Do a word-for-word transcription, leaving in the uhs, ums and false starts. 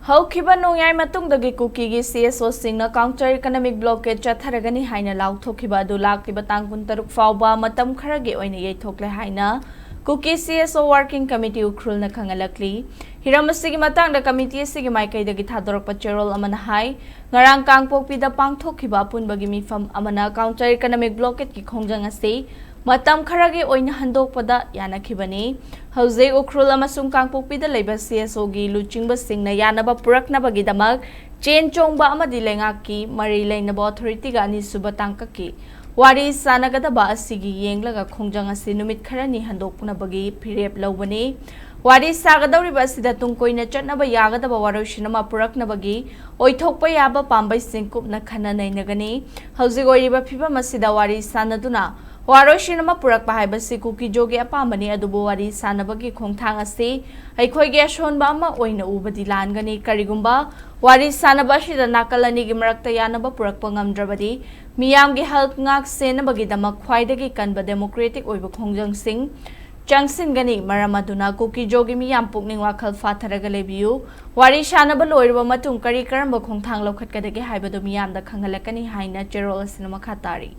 ꯍꯧꯈꯤꯕ ꯅꯣꯡꯌꯥꯏ ꯃꯇꯨꯡꯗꯒꯤ ꯀꯨꯀꯤꯒꯤ C S ꯑꯣꯁꯤꯡꯅ counter economic blockade ꯆꯠꯊꯔꯒꯅꯤ ꯍꯥꯏꯅ ꯂꯥꯎꯊꯣꯛꯈꯤꯕ ꯑꯗꯨ ꯂꯥꯛꯂꯤꯕ ꯇꯥꯡ ꯀꯨꯟꯇꯔꯨꯛ ꯐꯥꯎꯕ ꯃꯇꯝ ꯈꯔꯒꯤ ꯑꯣꯏꯅ ꯌꯩꯊꯣꯛꯂꯦ ꯍꯥꯏꯅ ꯀꯨꯀꯤ ꯁꯤ ꯑꯦꯁ ꯑꯣ working committee ꯎꯈ꯭ꯔꯨꯜꯅ ꯈꯪꯍꯜꯂꯛꯂꯤ꯫ ꯍꯤꯔꯝ ꯑꯁꯤꯒꯤ ꯃꯇꯥꯡꯗ committee ꯑꯁꯤꯒꯤ ꯃꯥꯏꯀꯩꯗꯒꯤ ꯊꯥꯗꯣꯔꯛꯄ ꯆꯦꯔꯣꯜ ꯑꯃꯅ ꯍꯥꯏ, ꯉꯔꯥꯡ ꯀꯥꯡꯄꯣꯛꯄꯤꯗ ꯄꯥꯡꯊꯣꯛꯈꯤꯕ ꯑꯄꯨꯟꯕꯒꯤ ꯃꯤꯐꯝ ꯑꯃꯅ counter economic blockadeꯀꯤ ꯈꯣꯡꯖꯪ ꯑꯁꯤ ꯃꯇꯝ ꯈꯔꯒꯤ ꯑꯣꯏꯅ ꯍꯟꯗꯣꯛꯄꯗ ꯌꯥꯅꯈꯤꯕꯅꯤ꯫ ꯍꯧꯖꯤꯛ ꯎꯈ꯭ꯔꯨꯜ ꯑꯃꯁꯨꯡ ꯀꯥꯡꯄꯣꯛꯄꯤꯗ ꯂꯩꯕ ꯁꯤ ꯑꯦꯁ ꯑꯣꯒꯤ ꯂꯨꯆꯤꯡꯕꯁꯤꯡꯅ ꯌꯥꯅꯕ ꯄꯨꯔꯛꯅꯕꯒꯤꯗꯃꯛ ꯆꯦꯟ ꯆꯣꯡꯕ ꯑꯃꯗꯤ ꯂꯩꯉꯥꯛꯀꯤ ꯃꯔꯤ ꯂꯩꯅꯕ authorityꯒ ꯑꯅꯤꯁꯨꯕ ꯇꯥꯡꯀꯛꯀꯤ ꯋꯥꯔꯤ ꯁꯥꯟꯅꯒꯗꯕ ꯑꯁꯤꯒꯤ ꯌꯦꯡꯂꯒ ꯈꯣꯡꯖꯪ ꯑꯁꯤ ꯅꯨꯃꯤꯠ ꯈꯔꯅꯤ ꯍꯟꯗꯣꯛꯅꯕꯒꯤ ꯐꯤꯔꯦꯞ ꯂꯧꯕꯅꯤ꯫ ꯋꯥꯔꯤ ꯁꯥꯒꯗꯧꯔꯤꯕ ꯑꯁꯤꯗ ꯇꯨꯡ ꯀꯣꯏꯅ ꯆꯠꯅꯕ ꯌꯥꯒꯗꯕ ꯋꯥꯔꯣꯏꯁꯤꯟ ꯑꯃ ꯄꯨꯔꯛꯅꯕꯒꯤ ꯑꯣꯏꯊꯣꯛꯄ ꯌꯥꯕ ꯄꯥꯝꯕꯩꯁꯤꯡ ꯀꯨꯞꯅ ꯈꯟꯅ ꯅꯩꯅꯒꯅꯤ꯫ ꯍꯧꯖꯤꯛ ꯑꯣꯏꯔꯤꯕ ꯐꯤꯕꯝ ꯑꯁꯤꯗ ꯋꯥꯔꯤ ꯁꯥꯟꯅꯗꯨꯅ ꯋꯥꯔꯣꯏꯁꯤꯟ ꯑꯃ ꯄꯨꯔꯛꯄ ꯍꯥꯏꯕꯁꯤ ꯀꯨꯀꯤꯖꯣꯒꯤ ꯑꯄꯥꯝꯕꯅꯤ, ꯑꯗꯨꯕꯨ ꯋꯥꯔꯤ ꯁꯥꯟꯅꯕꯒꯤ ꯈꯣꯡꯊꯥꯡ ꯑꯁꯤ ꯑꯩꯈꯣꯏꯒꯤ ꯑꯁꯣꯟꯕ ꯑꯃ ꯑꯣꯏꯅ ꯎꯕꯗꯤ ꯂꯥꯟꯒꯅꯤ꯫ ꯀꯔꯤꯒꯨꯝꯕ ꯋꯥꯔꯤ ꯁꯥꯟꯅꯕ ꯑꯁꯤꯗ ꯅꯥꯀꯜ ꯑꯅꯤꯒꯤ ꯃꯔꯛꯇ ꯌꯥꯅꯕ ꯄꯨꯔꯛꯄ ꯉꯝꯗ꯭ꯔꯕꯗꯤ, ꯃꯤꯌꯥꯝꯒꯤ ꯍꯛ ꯉꯥꯛ ꯁꯦꯟꯅꯕꯒꯤꯗꯃꯛ ꯈ꯭ꯋꯥꯏꯗꯒꯤ ꯀꯟꯕ democratic ꯑꯣꯏꯕ ꯈꯣꯡꯖꯪꯁꯤꯡ ꯆꯪꯁꯤꯟꯒꯅꯤ꯫ ꯃꯔꯝ ꯑꯗꯨꯅ ꯀꯨꯀꯤꯖꯣꯒꯤ ꯃꯤꯌꯥꯝ ꯄꯨꯛꯅꯤꯡ ꯋꯥꯈꯜ ꯐꯥꯊꯔꯒ ꯂꯩꯕꯤꯌꯨ꯫ ꯋꯥꯔꯤ ꯁꯥꯟꯅꯕ ꯂꯣꯏꯔꯕ ꯃꯇꯨꯡ ꯀꯔꯤ ꯀꯔꯝꯕ ꯈꯣꯡꯊꯥꯡ ꯂꯧꯈꯠꯀꯗꯒꯦ ꯍꯥꯏꯕꯗꯨ ꯃꯤꯌꯥꯝꯗ ꯈꯪꯍꯜꯂꯛꯀꯅꯤ ꯍꯥꯏꯅ ꯆꯦꯔꯣꯜ ꯑꯁꯤꯅ ꯃꯈꯥ ꯇꯥꯔꯤ꯫